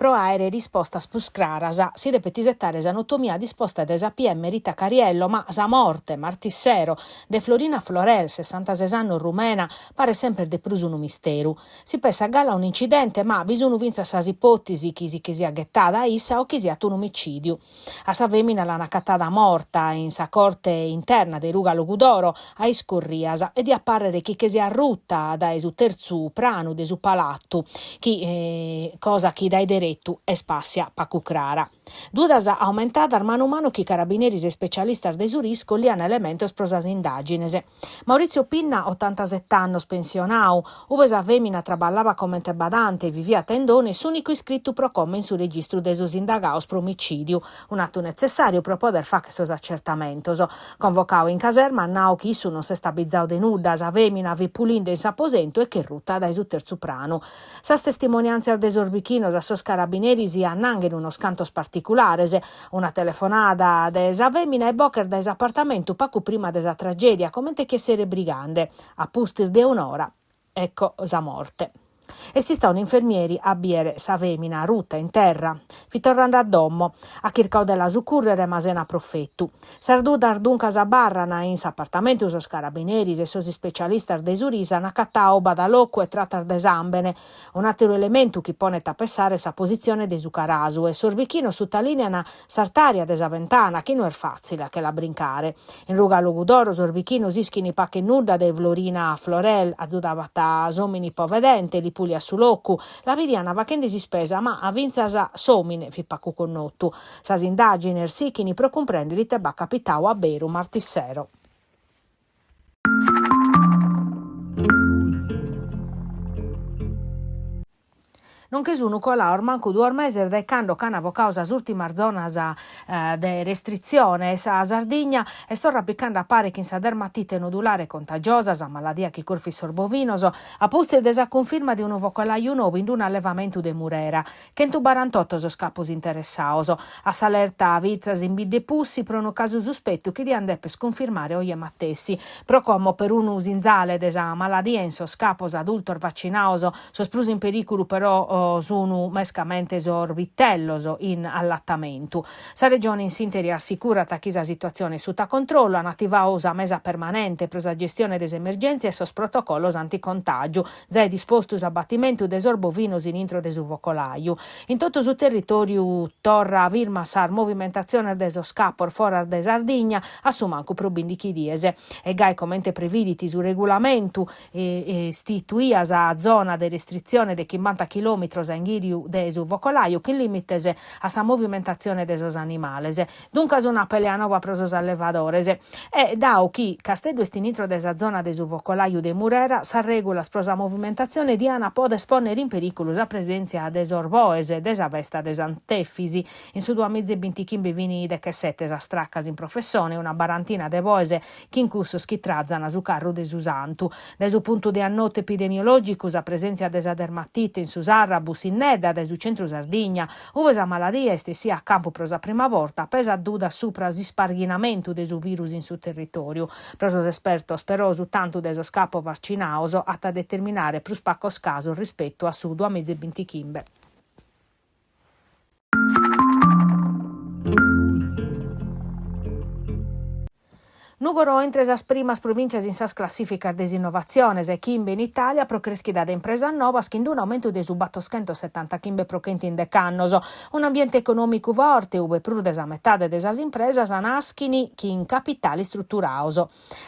Pro àere rispostas prus craras si depet isetare sa notomia disposta dae sa PM Rita Cariello, ma sa morte, martis sero, de Florina Florel, sessantases annos rumena, paret semper de prus unu misteru. Si pessat galu a un'incidente, ma bi sun fintzas sas ipòtesi chi si che siat ghetada issa o chi siat un'omicìdiu. A sa fèmina l'an acatada morta in sa corte interna de Ruga Logudoro, a iscorrias, e diat pàrrere chi che siat ruta dae su tertzu pranu de su palatu, chi cosa chi dae deretu est pàssia pagu crara. Dudas aumentadas manu manu chi carabineris e ispecialistas de su RIS collian elementos pro sas indàgines. Maurizio Pinna, otantaset'annos, pensionadu, ube sa fèmina traballabat comente badante e viviat in donu, est s'ùnicu iscritu pro como in su registru de sos indagados pro omicìdiu, un'atu netzessàriu pro poder fagher sos acertamentos. Convocadu in caserma at nadu chi issu non s'est abizadu de nudda, sa fèmina fit pulinde in s'aposentu e ch'est ruta dae su tertzu pranu. Sas testimoniàntzias de sos bichinos a sos carabineris annanghen unos cantos particulares, una telefonada de sa fèmina e boches dae s'apartamentu pacu prima de sa tragèdia, comente chi esseret brigande. A pustis de un'ora, ecco sa morte. Est istadu un'infermieri a bìere sa fèmina ruta in terra. Fit torrende a domo. At chircadu de la sucùrrere ma sena profetu. Sas dudas duncas abarran in s'apartamentu sos carabineris e sos ispecialistas de su RIS an acatadu badalocu e tratas de sàmbene, un'àteru elementu chi ponet a pessare est sa positzione de su carasu e sos bichinos sutalìnean s'artària de sa ventana chi no est fàtzile a che la brincare. In Ruga Logudoro sos bichinos ischin pacu e nudda de Florina Florel, azudabat s'òmine ipovedente, li puliat su locu, la bidian fachende s'ispesa ma fintzas s'òmine fit pacu connotu. Sas indàgines sichin pro cumprèndere ite b'at capitadu a beru martis sero. Non che sun colados mancu duos meses dae cando ch'an bocadu sas ùrtimas zonas de restritzione e sa Sardigna est torra picande a pare chin sa dermatite nodulare contagiosa, sa maladia chi corfit sos bovinos, a pustis de sa cunfirma de unu focolaju nou in un'allevamentu de Murera. Chentubarantotto sos capos interessados. A s'alerta fintzas in Biddepussi pro unu casu suspetu chi diant deper cunfirmare oje matessi. Pro como perunu sinzale de sa maladia in sos capos adultos vacinados, sos prus in perìculu però sun mescamente sos vitellos in allatamentu. Sa Regione in s'ìnteri assicurat chi sa situatzione est suta controllu, an ativadu sa mesa permanente pro sa gestione de s'emergèntzia e sos protocollos anticontàgiu. Zai dispostu s'abbatimentu de sos bovinos in intro de su focolaju. In totu su territòriu torra firmas sas movimentatziones de sos capos foras de Sardigna, a su mancu pro bìndichi dies. E gai comente previdit su regulamentu, istituia sa zona de restritzione de chimbanta chilòmitros a inghìriu de su focolaju chin lìmites a sa movimentatzione de sos animales. Duncas una pelea noba pro sos allevadores. E, dau chi Casteddu est in intro de sa zona de su focolaju de Murera, sas règulas pro sa movimentatzione diant poder pònnere in perìculu sa presèntzia de sos boes de sa festa de Sant'Efis. In su duamiza e bintichimbe fin dechesete sas tracas in professone, una barantina de boes chin cussos chi trazan su carru de su santu. Dae su puntu de annotu epidemiològicu, sa presèntzia de sa dermatite in su Sarrabus, innedda dae su centru Sardigna, Ue sa maladia est essia a campu pro sa prima borta, pesat dudas supra s'isparghinamentu de su virus in su territòriu. Pro sos espertos, però, su tantu de sos capos vacinados at a determinare prus pacos casos rispetu a su duamiza e bintichimbe. Nùgoro intre sas primas provìntzias in sas classìficas de s'innovatzione, sa 'e chimbe in Itàlia pro crèschida de impresas novas chin d'unu aumentu de su battoschentosetantachimbe pro chentu in dech'annos. Un'ambiente econòmicu forte ue prus de sa metade de sas impresas naschin chin capitales istruturados.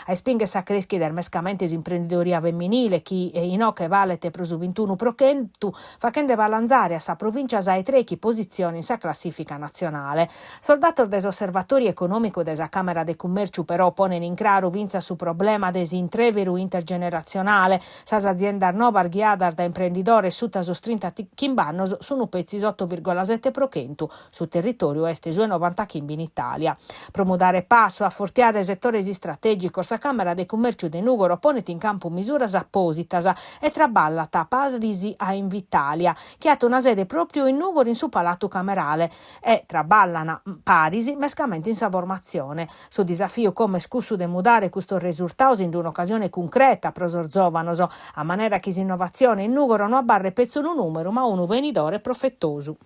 A ispingher sa crèschida est mescamente s'imprendidoria femminile chi inoche balet pro su bintunu pro chentu, fachende balanzare a sa provìncia sa 'e trechi positzione in sa classìfica natzionale. Sos datos de s'Osservatòriu Econòmicu de sa Càmera de Cummèrciu però ponen in craru fintzas su problema de s'intrèveru intergeneratzionale, sas aziendas nobas ghiadas dae imprendidores suta sos trintachimb'annos sun petzi s'oto virgola sete pro chentu, su territòriu est su 'e novantachimbe in Itàlia. Pro mudare passu e afortiare setores istratègicos sa Càmera de Cummèrciu de Nùgoro ponet in campu misuras apòsitas e traballat paris a Invitalia, chi at una sede pròpriu in Nùgoro in su Palatu Camerale, e traballan paris mescamente in sa formatzione. Su disafiu como est cussu de mudare custos resurtados in un'ocasione cuncreta pro sos zòvanos, a manera chi s'innovatzione in Nùgoro no abarret petzi unu nùmeru ma unu benidore profetosu.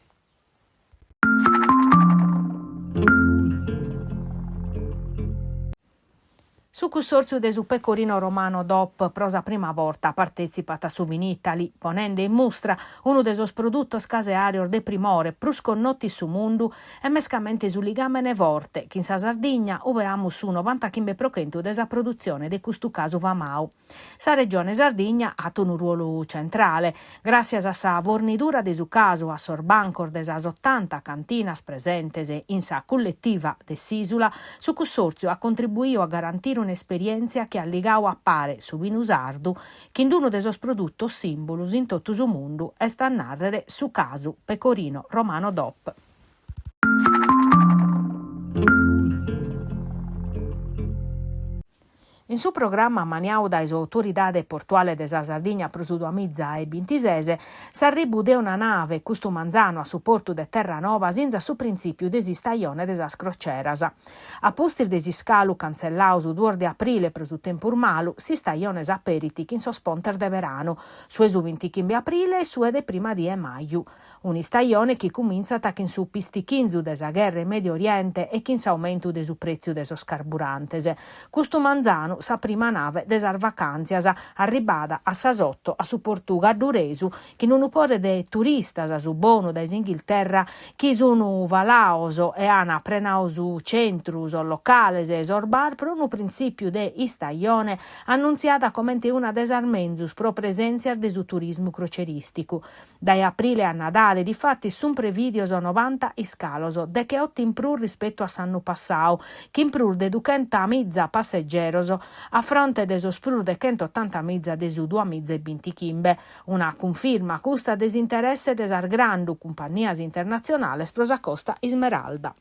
Su Cussòrtziu de su Pecorino Romano Dop pro sa prima borta partètzipat a su Vinitaly, ponende in mustra unu de sos produtos caseàrios de primore prus connotu in su mundu e mescamente su ligàmene forte chin sa Sardigna ue amus su novantaghimbe pro chentu de sa produtzione de custu casu famadu. Sa Regione Sardigna at unu ruolu centrale, gràssias a sa fornidura de su casu a sos bancos de sas otanta cantinas presentes in sa culletiva de s'ìsula, su Cussòrtziu at contribuidu a garantire un'esperièntzia chi at ligadu a pare su binu sardu chin unu de sos produtos sìmbulos in totu su mundu, est a nàrrere su casu Pecorino Romano Dop. In su programma ammaniadu dae s'Autoridade Portuale de sa Sardigna pro su duamiza e bintises, s'arribu de una nave custu manzanu a su portu de Terranova sinzat su printzìpiu de s'istajone de sas croceras. A pustis de s'iscalu cantzelladu su duos de aprile pro su tempus malu, s'istajone s'aperit chin sos pontes de beranu, su 'e su bintichimbe aprile e su 'e de prima die 'e maju. Un'istajone chi cumintzat chin su pistichinzu de sa gherra in Medio Oriente e chin s'aumentu de su prètziu de sos carburantes. Custu manzanu sa prima nave de sas vacàntzias, arribada a sas oto a su portu gadduresu chin unu pore de turistas, su bonu dae s'Inghilterra, chi sun falados e an prenadu su centru, sos locales e sos bar pro unu printzìpiu de istajone annuntziada comente una de sas menzus pro presèntzias de su turismu crocerìsticu. Dae aprile a Nadale, difatis, sunt prevìdios novanta iscalos, decheoto in prus rispetu a s'annu passadu, chin prus de duchentamiza passegeros, a fronte de sos prus de chentotantamiza de su duamiza e bintichimbe. Una cunfirma custa de s'interesse de sas grandu cumpannias internatzionales pro sa Costa Ismeralda.